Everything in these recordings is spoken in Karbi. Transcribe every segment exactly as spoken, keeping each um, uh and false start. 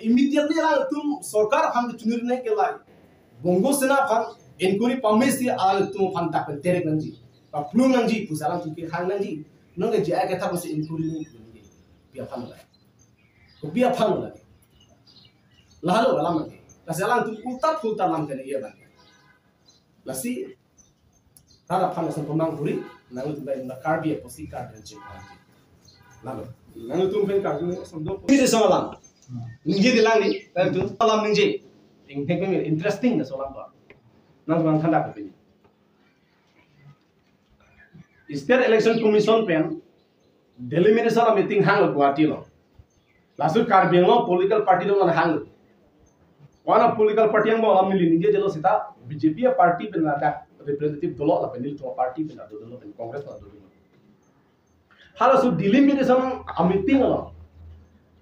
Immediately alangtum sorkar aphan kechunir ne kelai. Bongo Sena aphan inquiry pamesi alangtum aphan dak pen terek nangji. Paplung nangji, pusi alangtum kehang nangji. Non ke J I Kathar pusi inquiry ne nangji. Pi aphan la. Kopi aphan la. Lahelo alam nangji. Lasi alangtum ulta phulta lam ke ne ye bang. Lasi, rara aphan lason pemang puri, nangtum bai na Karbi apotsi Karbi anjing pahang. Lalu, nangtum pen Karbi ne sondok. Ini sama lam. Ningje di lang ni, nangtum lam ningje. Ing thek mi interesting na solam ba. Nangtum thanda ko pini. State Election Commission pen delimitation a meeting hanglo Guwahati lo. Laso Karbi Anglong political party do hanglo. One of political party angbong alam neli ningjelo seta B J P a party pen ladak representative dolo lapen nelitum a party pen dolo lapen Congress pen dolo. Halaso delimitation a meeting lo.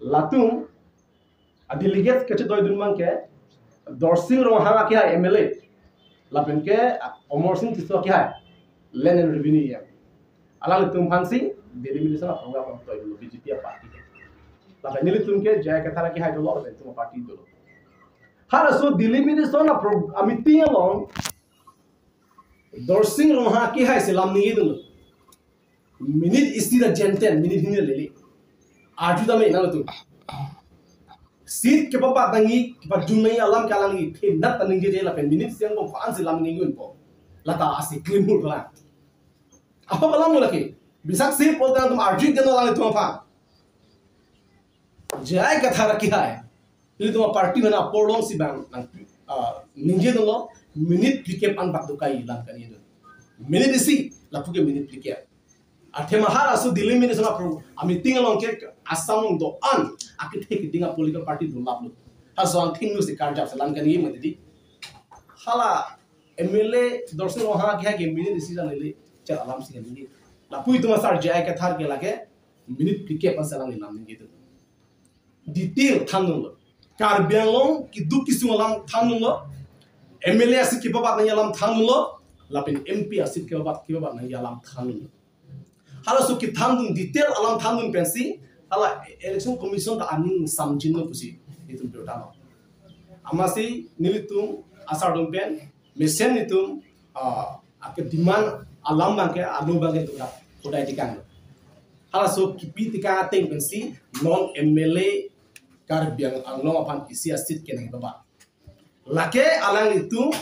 Latum a delegates kachedoi dun abang ke Dorsing Ronghang akehai M L A. Lapen ke Amarsing Tisso akehai Land and Revenue E M. Alanglitum aphansi delimitation a program pangtoi dolo B J P a party ke. Lapen nelitum ke J I Kathar akehai dolo lapen itum a party dolo. Halaso delimitation a pro-, a meeting along Dorsing Ronghang akehai si lam ningje dunlo. Minute isi ta jenten, minute hini lele. Arju tame nangtum. Seat kepabat nangji, kepajun nangji alam ke alangli thenat ta ningjeje lapen minute isi angbong ko-ansi lam ningjepo. Lata asi klimhur kalang. Apa kalang mo lake? Bisak si pol tangtum arju den alangtum aphan. J I Kathar akehai. Nelitum a party mana apor alongsi bang nang, ah, ningje dolo, minute phlikep an bak dokai lam kan itum. Minute isi, lapu ke minute phlikep. Athema halaso delimitation a pro-, a meeting along ke Assam along do-an, akethe keding a political party do laplo. Halaso angthing nu si karjap selam kan ye mati di. Hala M L A Dorsing Ronghang akehai ke minute isi jan lele, char alam si kan ye. Lapu itum asar J I Kathar ke lake, minute phlikep an selam ni lam ningje dun. Detail thandunlo. Karbi Anglong keduk kesung alam thandunlo. M L A asi kepabat nangji alam thandunlo. Lapen M P asi kepabat, kepabat nangji alam thandunlo. Halaso kethandun detail alam thandun pensi, hala Election Commission ta aning samjinlo pusi itum pirta lo. Amatsi nelitum asar dong pen, mesen itum, ah, ake demand alam abang ke, alo abang ke itum dak kodai tikang. Halaso kipi tikang ateng pensi non M L A Karbi Anglong aphan isi a seat kenangji ba. Lake alanglitum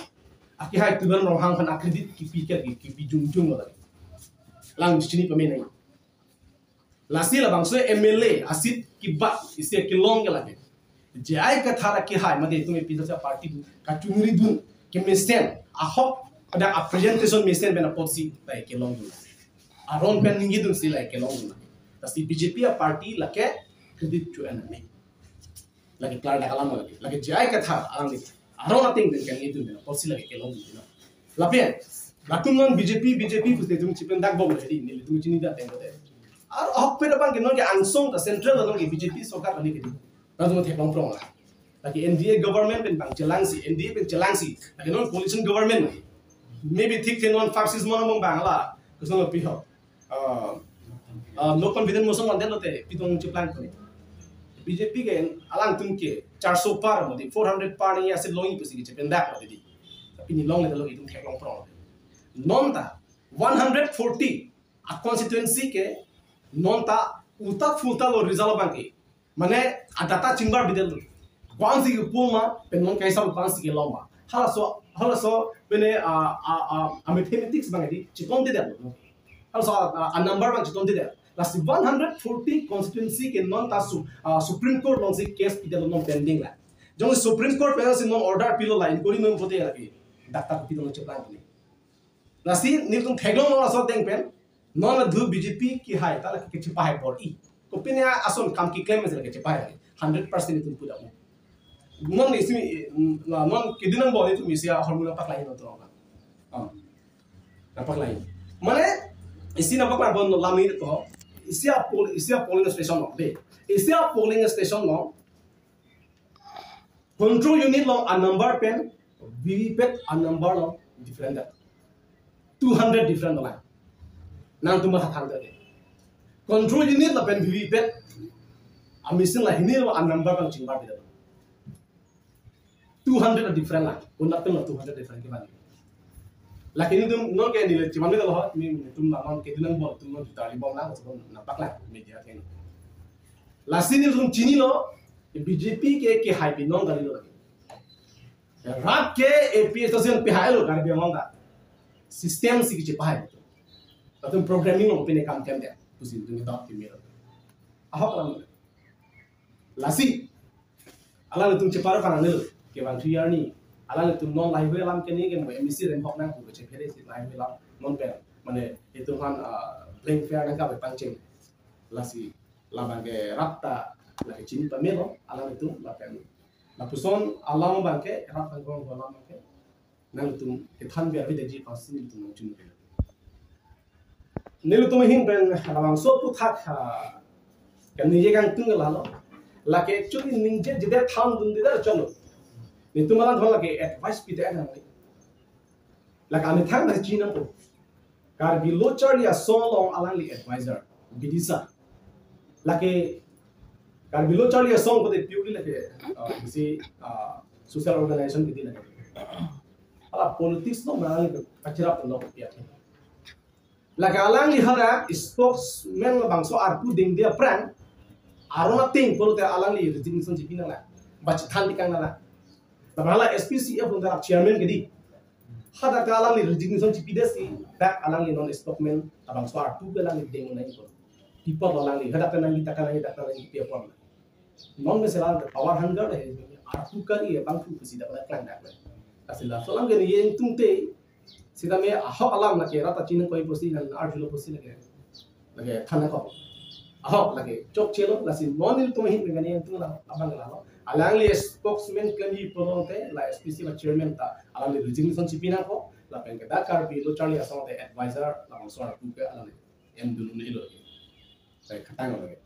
akehai Tuliram Ronghang aphan a credit kipi ke, kipi jongjong lake. Lang chini pame nangji. Lasi labangso M L A a seat kebat isi kelong ke lake. J I Kathar akehai mate itum A P H L C party kachunri dun kemesen ahok pada a presentation mesen pen apotsi lai kelong dun. Aron pen ningje dunsi lai kelong dun. Lasi B J P a party lake credit cho-en nangji. Lake klar dak alam lake. Lake J I Kathar alangli aron ateng pen kan ningje dun pen apotsi lake kelong dun. Lapen, latum non B J P, B J P pusi itum chepen dak bom lake di, nelitum chini dak teng kote. Ar ahok pen abang ke non ke angsong ta central non ke B J P sorkar kali ke di. Latum theklong prong la. Lake N D A government pen bang chelangsi, N D A pen chelangsi. Lake non coalition government. Maybe thik the non five six month abang bang la. Koson lo pi ho. Ah, ah, no confidence motion mandet lote, pi tong cheplang kone. B J P ke alangtum ke charso par mati, four hundred par ni a seat longji pusi ke chepen dak mati di. Tapi ni longle lo itum theklong prong. Non ta one hundred forty a constituency ke non ta ulta phulta lo result abang ke. Mane a data chingbar bidel lo. Ko-ansi ke poll ma, pen non kaisa ko-ansi kelong ma. Halaso, halaso, pene, a, a, a, a mathematics abang di, chetongdedetlo. Halaso, a, a number abang chetongdedet. Lasi one hundred forty constituency ke non ta su-, a, Supreme Court alongsi case pidetlo non pending la. Jong Supreme Court pen si non order pilo la, inquiry non pote lagi. Dak ta kopi tong cheplang kone. Lasi nelitum theklonglo laso ateng pen, non adu B J P akehai ta lake kechepahai bor-i. Kopine ason kam keklem mesen kechepahai. Hundred percent itum pudak mo. Non isi, mm, la, non kedinang bor itum isi ahormu nangpaklangji non tong. Ah. Nangpaklangji. Mane, isi nangpaklang bor lam ni to. Isi a poll, isi a polling station lo, de. Isi a polling station lo. Control unit along a number pen V V P A T a number along different dak. Two hundred different along. Nangtum ba than tade. Control unit lapen V V P A T a machine la hini along a number abang chingbar bidetlo. two hundred different lang. Konat atum la two hundred different kevan. Lake nelitum non ke neli chiman neli lo, nelitum la non ke dunang bom, nelitum non juta li bom lang, sebab nampak lang media atheng. Lasi nelitum chinilo, B J P ke kehai pi non kali lo lake. Rat ke A P H L C pehai lo Karbi Anglong ta. System si kachepahai. Latum programming along pine kam klem det. Pusi nelitum dot kemir. Ahok alam. Lasi alangtum cheparo kanang neli kevang thu arni. Alangtum non laheihui alam keni ke mo M A C rem hok nang pu chephere si laheihui alam non pen. Mane itum aphan, ah, playing fair nangkave pangcheng. Lasi labang ke rat ta lake chini pamelo alangtum lapen. Lapuson alam abang ke rat tangkong alam abang ke nangtum kethan biar bida ji pasi nelitum nangchun ke. Nelitum ahin pen labangso aphuthak, ha, kan ningje kangtung lalo. Lake actually ningje jeder than dun jeder cholo. Nelitum alang thon lake advice pide nang. Lake amethang na chinam po. Karbi Lo Charli Asong along alangli advisor, Bidisa. Lake Karbi Lo Charli Asong kote purely lake, uh, isi, uh, social organization kiti lake. Hala politics lo ma alangli pachirap lo pia. Lake alangli hadak spokesman labangso arpu dengde aphrang, aron ating pulote alangli resignation chipi nang la. Bachithan tikang nang la. Labang la S P C F along ta chairman kedi. Hadak alangli resignation chipide si, dak alangli non spokesman labangso arpu ke alangli deng nang ikon. People alangli, hadak nangli taka nangli, taka nangli pi apor. Non me sela power hunger he, arpu kari abang thu pusi dak klang dak. Lasi laso alam ke neli ingtungte, sitame ahok alam lake rat ta chinang koi pusi nang arjulo pusi lake. Lake than nangkok. Ahok lake chokchelo, lasi non nelitum ahin pen neli ingtung la abang lalo. Alangli spokesman kami pulote la S P C F chairman ta alangli resignation chipi nangkok, lapen ke dak Karbi Lo Charli Asong te advisor labangso arpu ke alangli em dun un-elo. Lake khatang lake.